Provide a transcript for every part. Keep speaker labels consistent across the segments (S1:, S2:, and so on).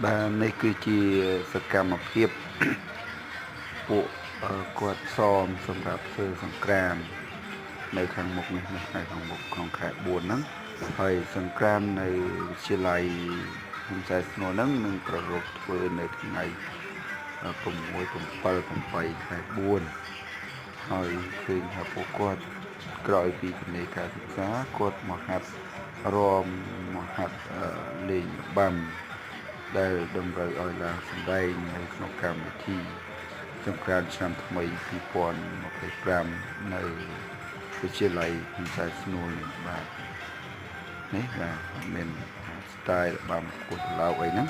S1: បាទនេះគឺជាសកម្មភាពពួកគាត់សមសម្រាប់ធ្វើសង្ក្រាមនៅខាងមុខនេះនៅថ្ងៃខាងមុខក្នុងខែ4ហ្នឹងហើយសង្ក្រាមនៅវិទ្យាល័យភូមិខ្សែស្នួលហ្នឹងនឹងប្រារព្ធធ្វើនៅថ្ងៃ6 7 8ខែ4ហើយឃើញថាពួកគាត់ក្រោយពីជំនាញការសិក្សាគាត់មកហាត់រំមកហាត់លេងរបាំដែលតម្រូវឲ្យឡើងសម្ដែងនៅក្នុងកម្មវិធីសង្ក្រាន្តឆ្នាំថ្មី2025នៅវិទ្យាល័យភូមិខ្សែស្នួលនេះបាទនេះបាទមាន style របាំគោះត្រឡោកអីហ្នឹង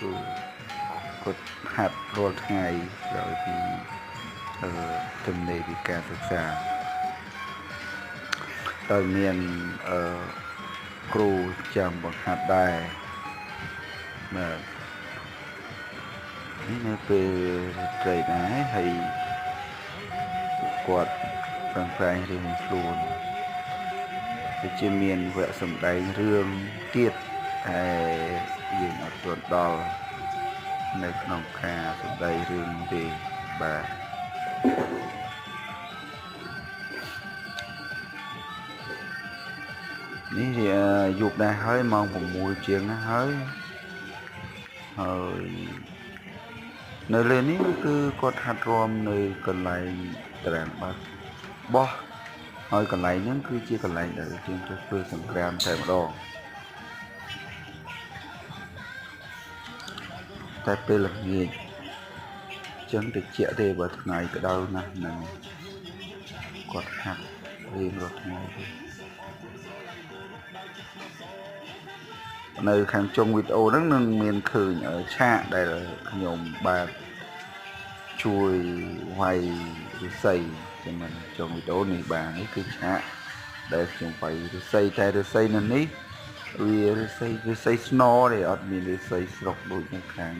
S1: គឺគាត់ហាត់រាល់ថ្ងៃក្រោយពីទំនេរពីការសិក្សាដោយមានគ្រូចាំបង្ហាត់ដែរបាទនេះនៅពេលត្រីដែរហើយគាត់ប្រឹងប្រែងរៀងខ្លួនវាជាមានវគ្គសម្ដែងរឿងទៀតតែយើងអត់ទាន់ដល់នៅក្នុងការសម្ដែងរឿងទេបាទនេះយប់ដែរហើយម៉ោង6ជាងណាហើយហើយនៅលើនេះគឺគាត់ហាត់រាំនៅកន្លែងតារាងបាល់បោះហើយកន្លែងហ្នឹងគឺជាកន្លែងដែលយើងទៅធ្វើសង្គ្រាមតែម្ដងតែពេលល្ងាចចឹងតិចទេបើថ្ងៃក្តៅណាស់ហ្នឹងគាត់ហាត់រៀងរាល់ថ្ងៃទេនៅខាងចុងវីដេអូហ្នឹងនឹងមានឃើញឆាកដែលខ្ញុំបាទជួយវាយឫស្សីចំណចុងវីដេអូនេះបាទនេះគឺឆាកដែលខ្ញុំវាយឫស្សីតែឫស្សីនៅនេះវាឫស្សីស្នទេអត់មានឫស្សីស្រុកដូចនៅខាង